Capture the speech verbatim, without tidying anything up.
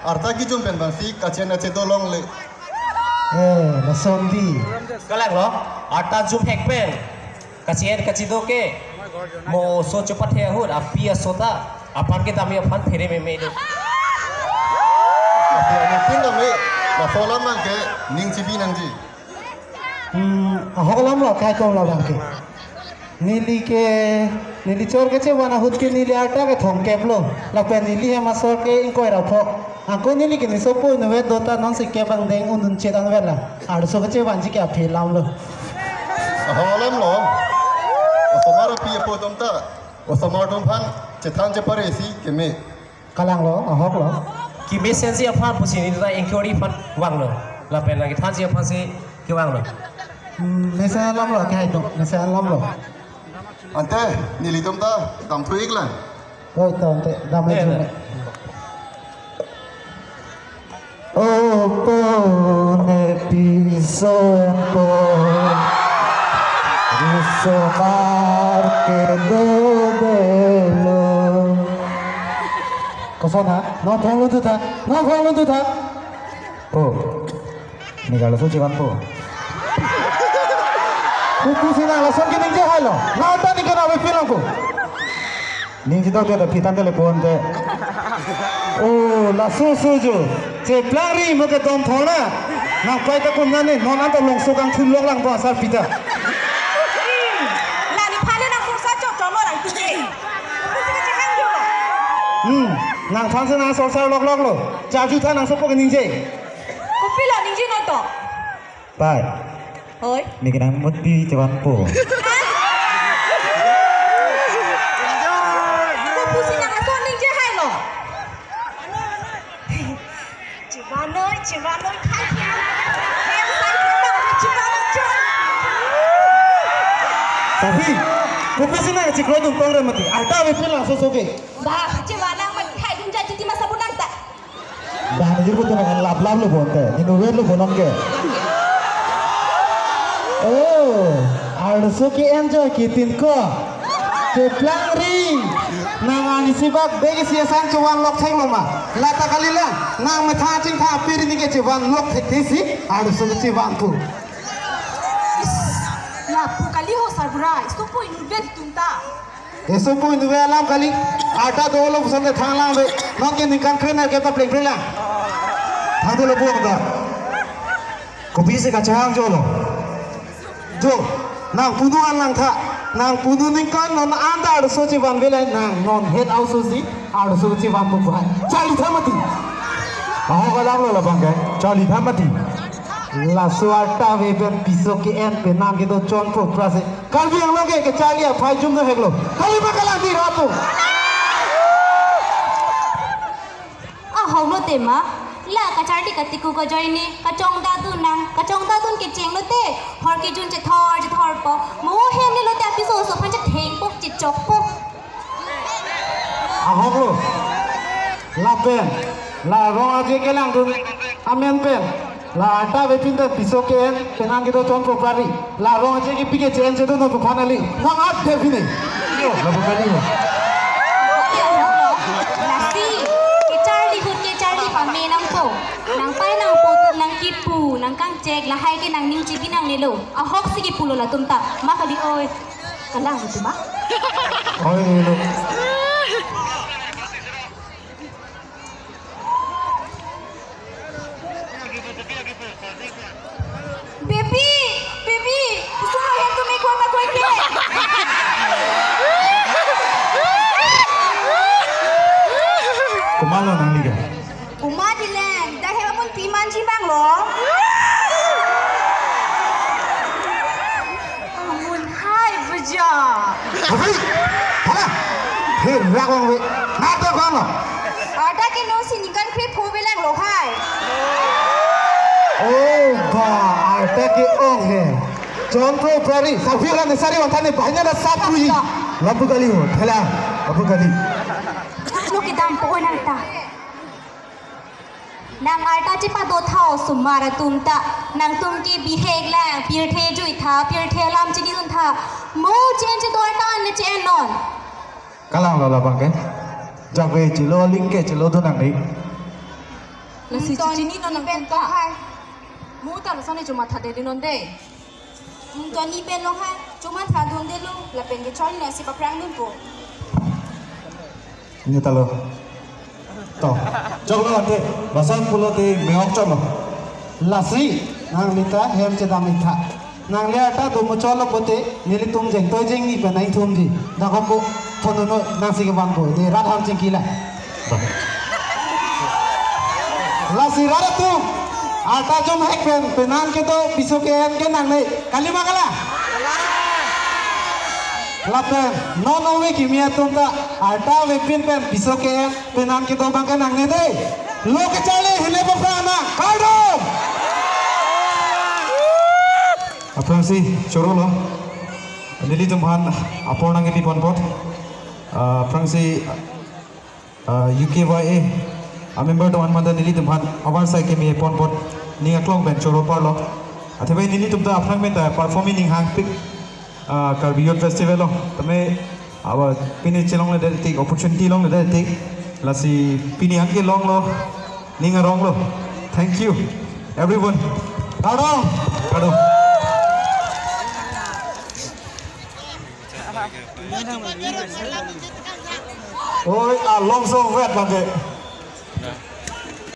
Arta kijum pen bang si kachen ache dolongle. Eh, lason di. Kalang lo, arta jum hek pen. Kachen kachido ke. Mo oso chepathe ahut, api aso ta. Aphan kedam aphan therememe do. Api amu pin dam e. Laso alam abang ke ning chibi nangji. Hmm, ahok alam lo, kaitom lo abang ke. Neli ke, neli chor kechevan ahut ke neli arta ke thomkep lo. Lapen neli hem asor ke ingkoi ra pho. Anke neli ke ne sopo inutvet do ta non si kep angdeng un-un chet angvet la. Arloso kechevanji ke aphi alam lo. Ahok alam lo. Osomar api apo atum ta. Osomar atum aphan chethan chepare si keme. Kalang lo, ahok lo. Kemesenji aphan pusi neli ta inquiry aphan vanglo. Lapen nangkethanji aphan si kevanglo. Hmm, mesen alam lo, kaitom, mesen alam lo. Ante, nelitum ta damthu-ik lang. Oi, to ante, dam-ik. Eh, lang. Opo ne piso po, piso mar ke do de lo. Koson ha? Non thong lun tu tha. Non thong lun tu tha. Po. Ne arloso chevan po. Kopi si nang lason keningje hai lo. Nang ta ning ke nave pin lang po. Ningje tau te ta phi than te le pon te. Oh, laso oso jo. Cheplang ri mo ke dom thona. Nang pai ta kun nane, non anta longso kangthun lok lang po asar pita. La nephan le nang kursa chok chok lo nang tu ke. Hmm, nangphan si nang sorsar lok lok lo. Charju tha nang sopo keningje. Kopilo ningje non to. Pai. Hoi. Ne ke nang mut pi chevan po. Kopi si nang lason ningje hai lo. Chevan noi, chevan noi, khai khai. Chevan noi, chevan noi. Tapi, kopi si nang chiklo dun tong re mati. Arta ave pin laso oso ke. Ba, chevan nang mati khai dun ja jiti masa bunang ta. Dah ni jurku tu nang lap lap lo pon te, inutvet lo pon non ke. Oh, arloso ke enjoy kitin ko. Cheplang ri. Nang ani si bak begi si asang chevan lok thek lo ma. Lata kali la, nang metha chingtha piri ni ke chevan lok thek the si, arloso ke chevan po. Is, lapu kali ho sarbura, isopo inutvet atum ta. Isopo inutvet alam kali, arta dolo puson te thang lang ve, non ke ningkan kre ner ke ta pleng pleng lang. Thang dolo buang ta. Kopi si kachehang jo lo. Jo, nang punu an lang tha, nang punu ningkan non anta arloso chevan ve lai nang non het auso si, arloso chevan po hai. Charli tha mati. Ahok alam lo labang ke, charli tha mati. Laso arta ave pen piso ke-en pen nang kedo chonpho pra si. Karbi Anglong ke kecharli aphai jum do hek lo. Kali ma kalang di rapo. Ahok lo tema. La kacharli katiku kajoine, kachongdadun nang, kachongdadun kecheng lo te. Hor kejun chethor chethor po. Mo hem ne lo te apiso oso aphan chetheng po, chechok po. Ahok lo. Lapen, la rong aje kelangdun amen pen, la arta ave pin ta piso ke-en, penang kedo chonpho pra ri. La rong aje kepi ke chen che do non pu phan ali. Nang at de pine. Yo, lapu kali ho. Lasi, kecharli ahut kecharli pame nangpo. Nang pai nang po atum nang kipu, nang kangchek, lahai ke nang ning chibi nangne lo. Ahok si kipu lo latum ta. Ma kali oi. Kalang atum ma. Oi, oi, oi. Baby, baby, kusum lo hem tum ekor ma koi ke. Komat lo nangli ke? Komat di lang, dak hem amun pi manji abang lo. Amun hai baja. Happy? Hala? He, rak long ve. Nat do kono? Arta ke no si ningkan kre pho ve lang lo hai. Oh, ba, arta ke-ong he. Chonpho pra ri, safi la ne sari wanthan ne bahnya na sap pu ji. Lapu kali ho, thela, lapu kali. Lo kedam po nang ta. Nang arta chepado tha osomar atum ta. Nangtum ke bihek lang, pirthe jui tha, pirthe alam chinidun tha. Mo chen chedo arta an ne chen non. Kalang lo labang ke. Jakve chelo ling ke chelo do nangli. Lasi Mungton chini non nang pen tungka. Hai. Mu ta lason ne chomatha deli non de. Mungton ni pen lo hai. Chomatha dun de lo. Lapen ke chon na si paprang dun po. Ini talo. To. Choklo ante. Basan pulo te meok choklo. Lasi nangli ta hem chedam ik tha. Nangli arta do muchotlo pote, nelitum jengtoi jengni pen nang thumji. Dak ko phone no nangsi kevang ko, de rat ham chingki la. Lasi rat atum, arta jom hek pen, penang kedo piso ke-en ke nangne, kalima kala? Lapen, non ove kimi atum ta, arta avepin pen, piso ke-en, penang kedo abang ke nangne de. Lo kecharli, hile paprang nang, kardom! Aphrangsi chorolo. Nelitum aphan apor nangkepi pon apot. Ah, aphrangsi, ah, U K Y A a member atum aphan mada nelitum aphan avarsai keme pon apot ning aklong pen choro parlo. Athebe nelitum ta aphrang pen ta performing ning hangpik, ah, Karbi Youth Festival lo. Tame awa pini chelongledet tik, opportunity longledet tik. Lasi pini anke longlo. Ning aronglo. Thank you, everyone. Kardom. Kardom. Oi, alongso vet bangke.